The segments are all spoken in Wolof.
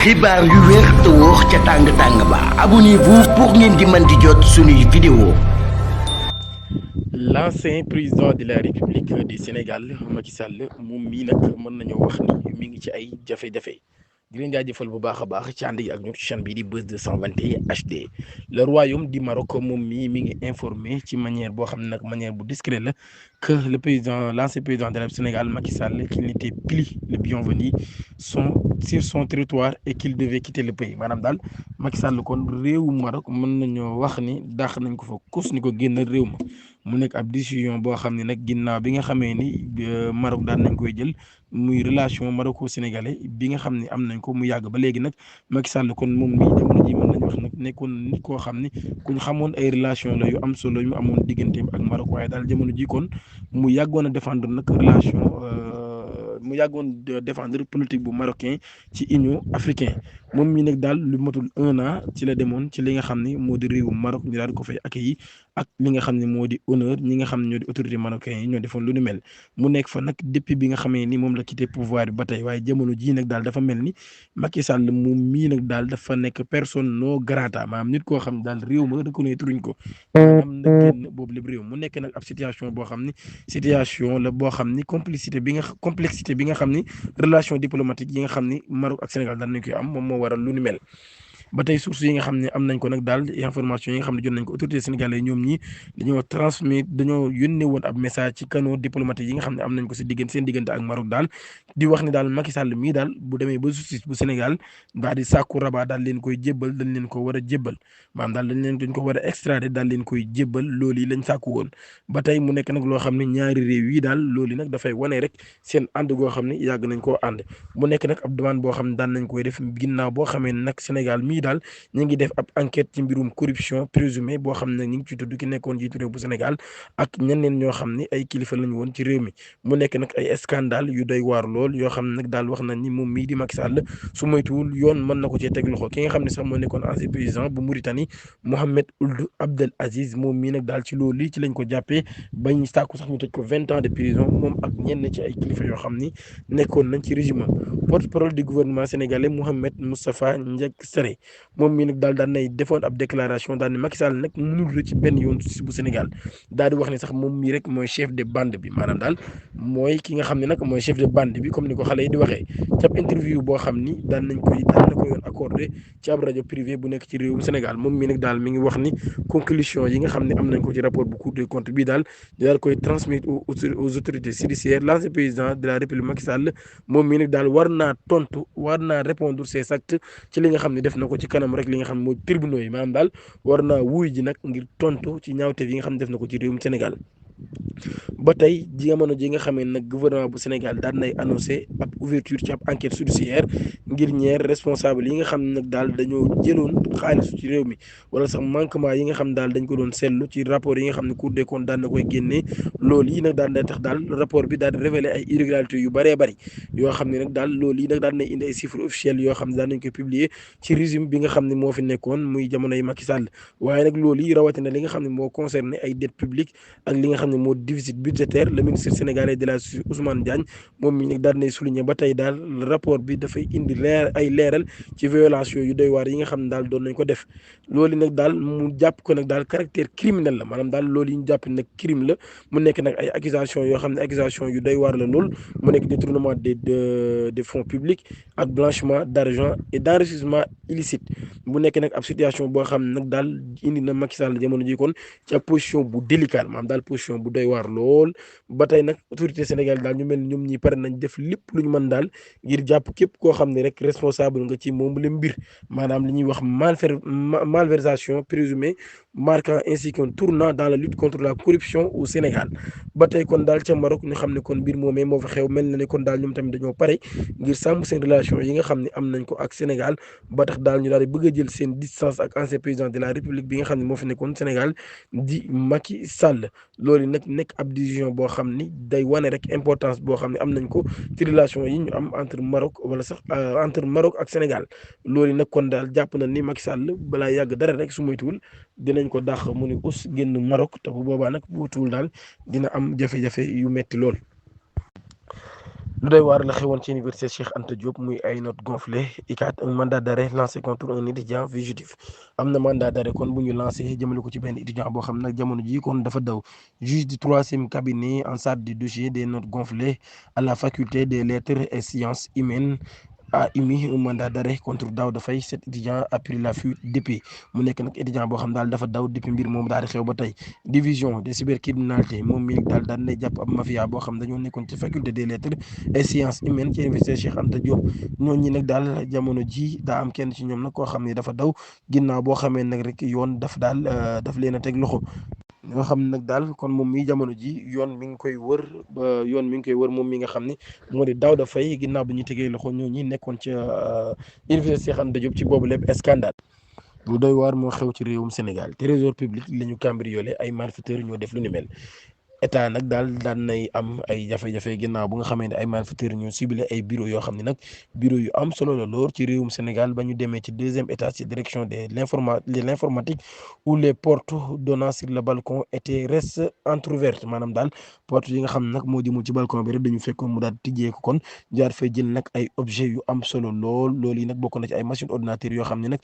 xibaar yu wér te wóor ca tàng-tàng ba abonnez-vous pour ngeen di mën di jot suñuy vidéo. L'ancien président de la République du Sénégal Macky Sall moom mii nag mën nañoo wax ni mi ngi ci ay jafe-jafe di leen jaajëfal bu baax a baax ci ànd yi ak ñun ci chaîne bii di Buzz 221 HD. Le royaume du Maroc moom mii mi ngi informé ci manière boo xam ne nag manière bu discret la que le président l'ancien président de la Sénégal Macky Sall qu'il n'était plus le bienvenu sur son territoire et qu'il devait quitter le pays maanaam daal Macky Sall kon réewu Maroc mën nañoo wax ni dàq nañ ko fa kus ni ko génn réew ma. mu nekk ab décision boo xam ne nag ginnaaw bi nga xamee ni Maroc daan nañ koy jël muy relation maroco-sénégalais bi nga xam ne am nañ ko mu yàgg ba léegi nag Macky Sall kon moom mi jamono ji mën nañ wax nag nekkoon nit koo xam ne ku ñu xamoon ay relation la yu am solo yu amoon digganteem ak Maroc waaye daal jamono ji kon mu yàggoon a défendre nag relation mu yàggoon défendre politique bu marocain ci Union africain moom mi nag daal lu matul 1 an ci la demoon ci li nga xam ne moo di réewu Maroc ñu daal ko fay accueillir ak li nga xam ne moo di honneur ñi nga xam ne ñoo di autorité marocain yi ñoo defoon lu ni mel mu nekk fa nag depuis bi nga xamee ni moom la quitté pouvoir bi ba tey waaye jamono jii nag daal dafa mel ni Macky Sall moom mii nag daal dafa nekk personne non grata maanaam nit koo xam ne daal réew ma reconnaître ruñ ko maanaam nag génn boobu lépp réew mu nekk nag ab situation boo xam ni situation la boo xam ni complexité bi nga xam ni relation diplomatique yi nga xam ni Maroc ak Sénégal daan nañ koy am moom moo waral lu ni mel. ba tey source yi nga xam ne am nañ ko nag daal information yi nga xam ne jot nañ ko autorité sénégalais ñoom ñi dañoo yónnee woon ab message ci canaux diplomatique yi nga xam ne am nañ ko seen diggante ak Maroc daal di wax ni daal Macky Sall mii daal bu demee ba justice bu Sénégal daal di sàkku Rabat daal leen koy jébbal dañ leen ko war a jébbal maanaam daal dañ ko war a extrader daal leen koy jébbal loolu yi lañ sàkku woon ba tey mu nekk nag loo xam ne ñaari réew yi daal loolu yi nag dafay wane rek seen ànd goo xam ne yàgg nañ koo ànd mu nekk nag ab demande boo xam ne daan nañ koy def ginnaaw boo xamee nag Sénégal mii daal ñu ngi def ab enquête ci mbirum corruption présumé boo xam ne ñu ngi ci tudd ki nekkoon jiitu réew bu Sénégal ak ñeneen ñoo xam ne ay kilifa lañu woon ci réew mi mu nekk nag ay scandale yu doy waar lool yoo xam ne nag daal wax nañ ni moom mii di Macky Sall su moytuwul yoon mën na ko cee teg loxo ki nga xam ne sax moo nekkoon ancien président bu Mauritanie Mohamed Ould Abdel Aziz moom mii nag daal ci loolu ci lañ ko jàppee bañ sàkku sax ñu tëj ko 20 ans de prison moom ak ñenn ci ay kilifa yoo xam ni nekkoon nañ ci régime porte-parole du gouvernement sénégalais Mohamed Moustapha Ndiack Sarré moom mii nag daal daan nay defoon ab déclaration daal ne Macky Sall nag mënul la ci benn yoon bu Sénégal daal di wax ne sax moom mii rek mooy chef de bande bi maanaam daal mooy ki nga xam ne nag mooy chef de bande bi comme ni ko xale yi di waxee ci ab interview boo xam ni daan na ko yoon accordé ci ab rajo privé bu nekk ci réewum Sénégal moom mii nag daal mi ngi wax ni conclusion yi nga xam ne am nañ ko ci rapport bu Cour des comptes bii daal koy transmettre aux autorités judiciaires l'ancien président de la République Macky Sall moom mii nag daal war naa répondre ses actes ci li nga xam ne def na ko ci kanam rek li nga xam ne mooy tribunaux yi maanaam daal war naa wuy ji nag ngir tontu ci ñaawteef yi nga xam ne def na ko ci réewum Sénégal. ba tey jamono ji nga xamee nag gouvernement bu Sénégal daan nay annoncé ab ouverture ci ab enquête judiciaire ngir ñeer responsable yi nga xam ne nag daal dañoo jëloon xaalis ci réew mi wala sax manquement yi nga xam daal dañ ko doon seetlu ci rapport yi nga xam ne Cour des comptes daan na koy génnee loolu yi nag daan day tax daal rapport bi daal di révélé ay irrégularités yu bëree bëri yoo xam ne nag daal loolu yi nag daan nay indi ay chiffres officiels yoo xam ne daan nañ koy publier ci régime bi nga xam ne moo fi nekkoon muy jamonoy Macky Sall waaye nag loolu yi rawatina li nga xam ne moo concerné ay dettes publiques ak li nga xam ne moo déficit budgétaire le ministre sénégalais de la justice Ousmane Diagne moom mi nag daal nay souligner ba tey daal rapport bi dafay indi leeral ci violation yu doy waar yi nga xam ne daal doon nañ ko def loolu nag daal mu jàpp ko nag daal caractère criminel la maanaam daal loolu yi ñu jàpp nag crime la mu nekk nag ay accusation yoo xam ne accusation yu doy waar la lool mu nekk détournement des fonds publics ak blanchiment d'argent et d'enrichissement illicite bu nekk nag ab situation boo xam ne nag daal indi na Macky Sall jamono ji kon ci ab position bu délicate maanaam daal position bu doy waar lool ba tey nag autorité Sénégal daal ñu mel ñoom ñi pare nañ def lépp lu ñu mën daal ngir jàpp képp koo xam ne rek responsable nga ci moom la mbir maanaam li ñuy wax malversation présumée marquant ainsi qu'un tournant dans la lutte contre la corruption au Sénégal ba tey kon daal ca Maroc ñu xam ne kon mbir moomee moo fa xew mel na ne kon daal ñoom tamit dañoo pare ngir sàmm seen relation yi nga xam ne am nañ ko ak Sénégal ba tax daal ñu daal di bëgg a jël seen distance ak ancien président de la République bi nga xam ne moo fi nekkoon Sénégal di Macky Sall loolu nag nekk ab décision boo xam ni day wane rek importance boo xam ne am nañ ko ci relation yi ñu am entre Maroc wala sax entre Maroc ak Sénégal loolu nag kon daal jàpp na ni Macky Sall balaa yàgg dara rek su moytuwul dinañ ko dàq mu ni us génn Maroc te bu boobaa nag bu wutuwul daal dina am jafe-jafe yu metti lool. lu doy waar la xewoon ci université Cheikh Anta Diop muy ay notes gonflées ICAT un mandat d'arrêt lancé contre un étudiant fugitif am na mandat d'arrêt kon bu ñu lancé jëmale ko ci benn étudiant boo xam nag jamono ji kon dafa daw juge du troisième cabinet en charge du dossier des notes gonflées à la faculté des lettres et sciences humaines a émis un mandat d'arrêt contre Daouda Faye. Cet étudiant a pris la fuite depuis mu nekk nag étudiant boo xam daal dafa daw depuis mbir moom daal di xew ba tey division de cybercriminalité moom mi daal daan nay jàpp ab mafia boo xam dañoo nekkoon ci faculté des lettres et sciences humaines ci université Cheikh Anta Diop ñooñu ñi nag daal jamono ji daa am kenn ci ñoom nag koo xam ne dafa daw ginnaaw boo xamee nag rek yoon daf leen a teg loxo. ñoo xam nag daal kon moom mi jamono ji yoon mi ngi koy wër ba yoon mi ngi koy wër moom mi nga xam ne moo di Daouda Faye ginnaaw bi ñu tegee loxo ñoo ñi nekkoon ca université Cheikh Anta Diop ci boobu lépp scandale lu doy waar moo xew ci réewum Sénégal trésor public la ñu cambriolé ay malfaiteurs ñoo def lu ni mel. état nag daal daan nay am ay jafe-jafe ginnaaw bu nga xamee ne ay malfaiteurs ñu ciblé ay bureau yoo xam ne nag bureau yu am solo la lool ci réewum Sénégal ba ñu demee ci deuxième étage ci direction de l'informatique où les portes donnant sur le balcon étaient restent entrouvertes maanaam daal porte yi nga xam ne nag moo jëmul ci balcon bi rek dañu fekkoon mu daal tijjee ko kon jaar fay jël nag ay objets yu am solo loolu yi nag bokk na ci ay machine ordinateur yoo xam ne nag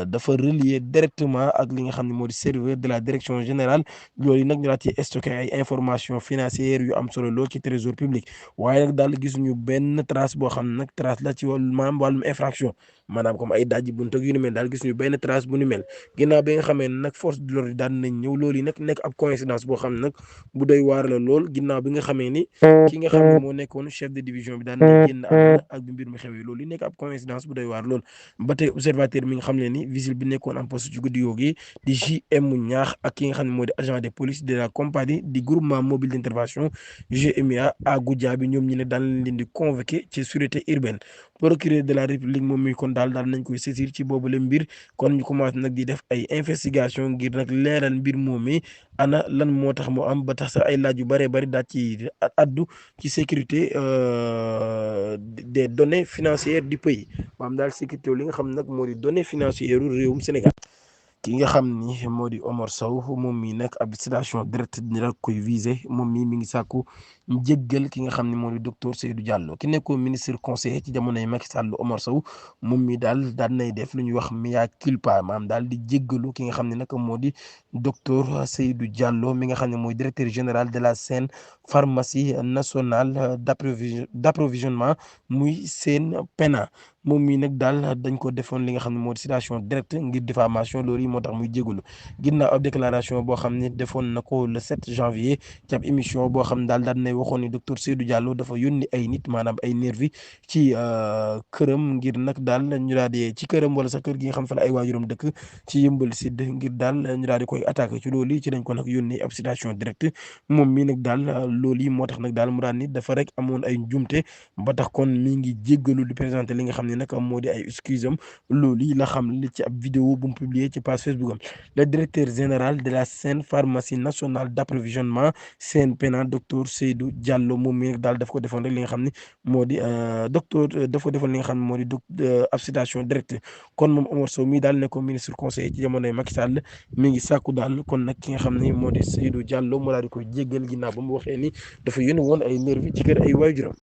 dafa relier directement ak li nga xam ne moo di serveur de la direction générale loolu yi nag ñu daal ci ay information financière yu am solo lool ci trésor public waaye nag daal gisuñu benn trace boo xam ne nag trace la ci wàllum infraction maanaam comme ay dajji bunt ak yu ni mel daal gisuñu benn trace bu ni mel ginnaaw bi nga xamee ne nag force de l'ordre daan nañ ñëw loolu yi nag nekk ab coïncidence boo xam ne nag bu doy waar la lool ginnaaw bi nga xamee ni ki nga xam ne moo nekkoon chef de division bi daan nañ génn àdduna ak bi mbir mi xewee loolu yi nekk ab coïncidence bu doy waar lool ba tey observateur mi nga xam ne ni vigile bi nekkoon en poste ci guddi googu di JM ñaax ak ki nga xam ne moo di agent de police de la compagnie di groupement mobile d'intervention GMIA à Goudiaby ñoom ñi ne daal leen di convoqué ci sûreté urbaine procureur de la république moom mi kon daal nañ koy saisir ci boobu la mbir kon ñu commencé nag di def ay investigation ngir nag leeral mbir moomee ana lan moo tax mu am ba tax sax ay laaj yu bëree bëri daal ci addu ci sécurité des données financières du pays maanaam daal sécurité li nga xam nag moo di données financières réewum Sénégal. ki nga xam ni moo di Omar Sow moom mi nag ab citation directe dina koy visé moom mi ngi sàkku njëggal ki nga xam ne moo di docteur Seydou Diallo ki nekkoon ministre conseiller ci jamonoy Macky Sall Omar Sow moom mi daal daan nay def lu ñuy wax mea culpa maanaam daal di jéggalu ki nga xam ne nag moo di docteur Seydou Diallo mi nga xam ne mooy directeur général de la Sen pharmacie nationale d'approvisionnement muy SENPENA moom mii nag daal dañ ko defoon li nga xam ne moo di citation directe ngir diffamation loolu yi moo tax muy jégalu ginnaaw ab déclaration boo xam ne defoon na ko le 7 janvier ci ab émission boo xam ne daal daan nay waxoon ni docteur Seydou Diallo dafa yónni ay nit maanaam ay nervi ci këram ngir nag daal ñu daal di ci këram wala sax kër gi nga xam fa la ay waajuram dëkk ci Yëmbal Sud ngir daal ñu daal di koy attaqué ci loolu yi ci dañ ko nag yónni ab citation directe moom mii nag daal loolu yi moo tax nag daal mu daan ni dafa rek amoon ay njumte ba tax kon mi ngi jéggalu di présenté li nga xam ne nag moo di ay excuse am loolu yi la xam li ci ab vidéo bu mu publié ci page Facebook am le directeur général de la Sen pharmacie nationale d'approvisionnement SENPENA docteur Seydou Diallo moom mi daal daf ko defoon rek li nga xam ne moo di docteur daf ko defoon li nga xam ne moo di ab citation directe kon moom Omar Sow mii daal ne ko ministre conseiller ci jamonoy Macky Sall mi ngi sàkku daal kon nag ki nga xam ne moo di Seydou Diallo moo daal di koy jéggal ginnaaw ba mu waxee ni dafa yónni woon ay nervi ci kër ay waajuram